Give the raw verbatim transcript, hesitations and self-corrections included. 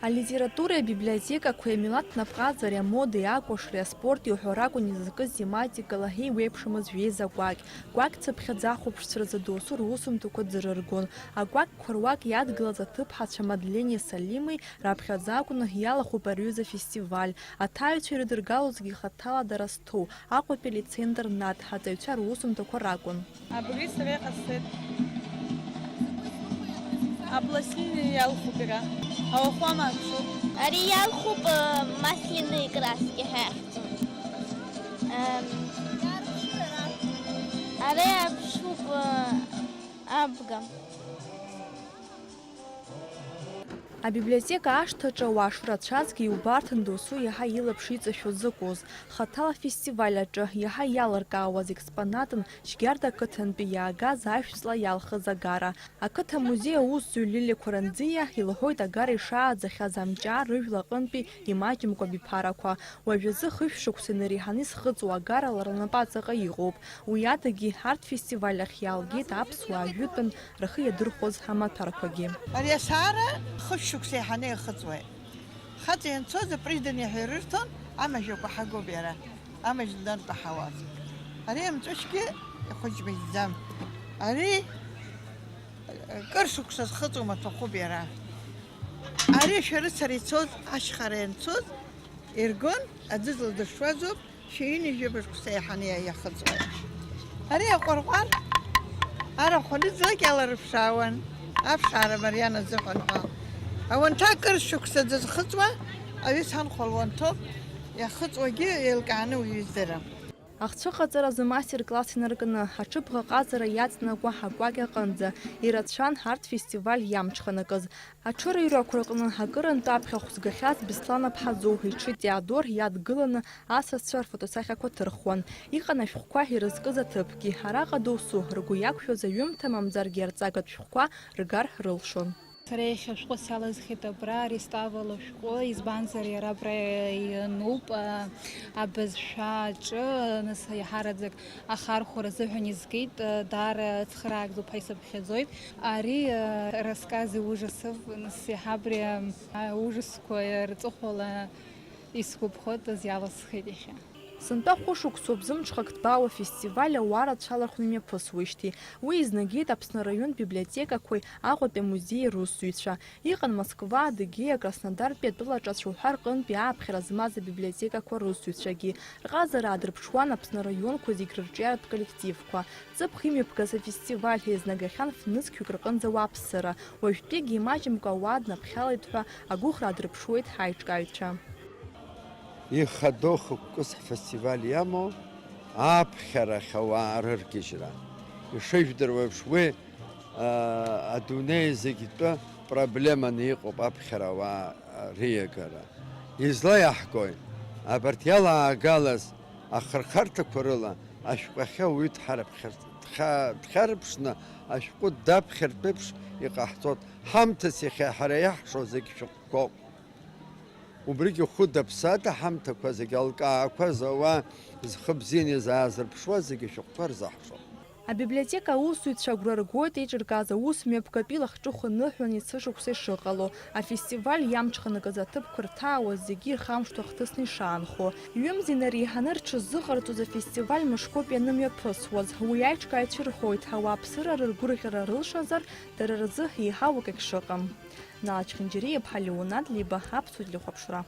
Алитературеи абиблиотекақәеи, амилаҭ напҟазареи, амодеи, акәашареи, аспорти уҳәа ракәын изызкыз тематикала еиуеиԥшымыз жәеиза кәакь. Кәакь цыԥхьаӡа ахәаԥшцәа рзы досу русумҭақәа ӡырыргон. Акәакьқәа руак иадгылаз аҭыԥҳацәа Мадлени Салими раԥхьаӡа акәны иалахәуп ари аҩыза афестиваль. Аҭаҩцәа ирыдыргалозгьы хаҭала дара зҭоу, Аҟәатәи алицеи-интернат аҵаҩцәа русумҭақәа ракәын. Абри сара иҟасҵеит. Апластилин иалхуп иара. Ауахәама аԥшуп. Ари иалхуп, э, масляные краски ҳәа иахьӡу. Эм, ари аԥшуп, э, абга. Абиблиотека ашҭаҿы ауаа шрацәазгьы иубарҭан досу иаҳа илаԥш иҵашәо зыкәыз. Хаҭала афестиваль аҿы иаҳа иалыркаауаз експонатын Шьгьарда ақыҭантәи иаагаз ажәҵла иалхыз агара. Ақыҭа амузеи аусзуҩ Лилиа Қәаранӡиа илҳәоит агара ишааӡахьаз амҷаа рыжәла аҟынтәи имаҷымкәа абиԥарақәа. Уажәазы хышә шықәса инареиҳаны изхыҵуа агара лара лнапаҵаҟа иҟоуп. Уи адагьы арҭ фестиваль ахь иаалгеит аԥсуаа ажәытәан рхы иадырхәоз амаҭәарқәагьы. Ари асаара хышә шықәса еиҳаны ихыҵуеит. Хаҵа ианцоз апридани ҳәа ирырҭон, амажәақәа ҳагоуп иара, амажә днартәаҳауаз. Ари амҵәышәгьы ихәыҷ-мыҷӡам. Ари кыр шықәса зхыҵуа маҭәахәуп иара. Ари шәарыцара ицоз, ашьхара ианцоз, иргон, аӡы зылдыршуазоуп, шәи ҩынҩажәи жәаба шықәса еиҳаны иа-, иахыҵуеит. Ари аҟәарҟәар арахә аныӡлак иаларыԥшаауан, аԥшаара мариан азыҳәан ҳәа. Ауанҭа акыр шықәса дызхыҵуа, аҩы санхәа луанҭоуп, иахыҵуагьы еилкааны уаҩы издырам. Ахцәыҟаҵаразы мастер-класс инаркны, аҽыбӷаҟазара иаҵанакуа акәакь аҟынӡа, ирацәан арҭ фестиваль иамҽханакыз. Аҽырыҩрақәа рҟны акырынтә аԥхьахә згахьаз Беслан Аԥҳазоу иҽы Теодор иадгыланы асасцәа рфотосахьақәа ҭырхуан. Иҟан ашәҟәқәа ирызкыз аҭыԥгьы. Араҟа досу ргәы иақәшәоз аҩымҭа мамзаргьы арҵагатә шәҟәқәа ргар рылшон. Сара иахьа ашәҟәы салызхит абра, Аристава лышәҟәы, избанзар, иара абра иануп, а, абызшәа аҿы, нас, иаҳараӡак ахархәара азыҳәан изгеит, а, даара цхыраагӡоуп ҳәа исыԥхьаӡоит. Ари, а, рассказы ужасов, нас, иаҳа абри, а, ужасқәа рҵыхәала исгәаԥхоит, азиалысхит иахьа. Сынтәа хәышықәсоуп зымҽхак ҭбаау афестиваль ауаа рацәа алархәны имҩаԥысуеижьҭеи. Уи изнагеит Аԥсны араионтә библиотекақәеи Аҟәатәи амузеи русзуҩцәа. Иҟан Москва, Адыгеиа, Краснодартәи атәылаҿы ацәаҳәа рҟынтәи ааԥхьара змаз абиблиотекақәа русзуҩцәагьы. Рҟазара аадырԥшуан Аԥсны араионқәа зегь рырҿиаратә коллективқәа. Ҵыԥх имҩаԥгаз афестиваль еизнагахьан фнызқьҩык рҟынӡа ауааԥсыра. Уажәтәигьы имаҷымкәа ауаа днаԥхьалеит ҳәа агәыӷра аадырԥшуеит ҳаиҿкааҩцәа. Ихадоу хықәкыс ҳфестиваль иамоу аԥхьарахь ауаа рыргьежьра. Ишыжәдыруа еиԥш, уи, аа, адунеи зегьтәы проблеманы иҟоуп аԥхьара ауаа риагара. Излаиаҳгои? Абарҭ иалаагалаз ахырхарҭақәа рыла ашәҟәы ахьа уаҩы дҳарыԥхьар-, дха-, дхьарыԥшны ашәҟәы даԥхьартә еиԥш иҟаҳҵоит. Ҳамҭас иахьа ҳара иаҳшо зегь шәҟәқәоуп. Убригьы хәыда-ԥсада ҳамҭақәа зегьы алкаақәа зауа, зхы бзианы изаазырԥшуа зегьы шәҟәқәа рзаҳшоит. Абиблиотека аусзуҩцәа агәра ргоит еиҿыркааз аус мҩаԥгатәи лахҿыху ныҳәан есышықәса ишыҟало, афестиваль иамҽханакыз аҭыԥқәа рҭаауа зегьы ирхамышҭуа хҭысны ишаанхо. Ҩымз инареиҳаны рҽыззыҟарҵоз афестиваль мышқәоуп ианымҩаԥысуаз. Уи аиҿкааҩцәа ирҳәоит, ауааԥсыра рыргәырӷьара рылшазар, дара рзы еиҳау акагь шыҟам. Нала Чхинџьариа-иԥҳа Леонид Либа, Аԥсуа телехәаԥшра.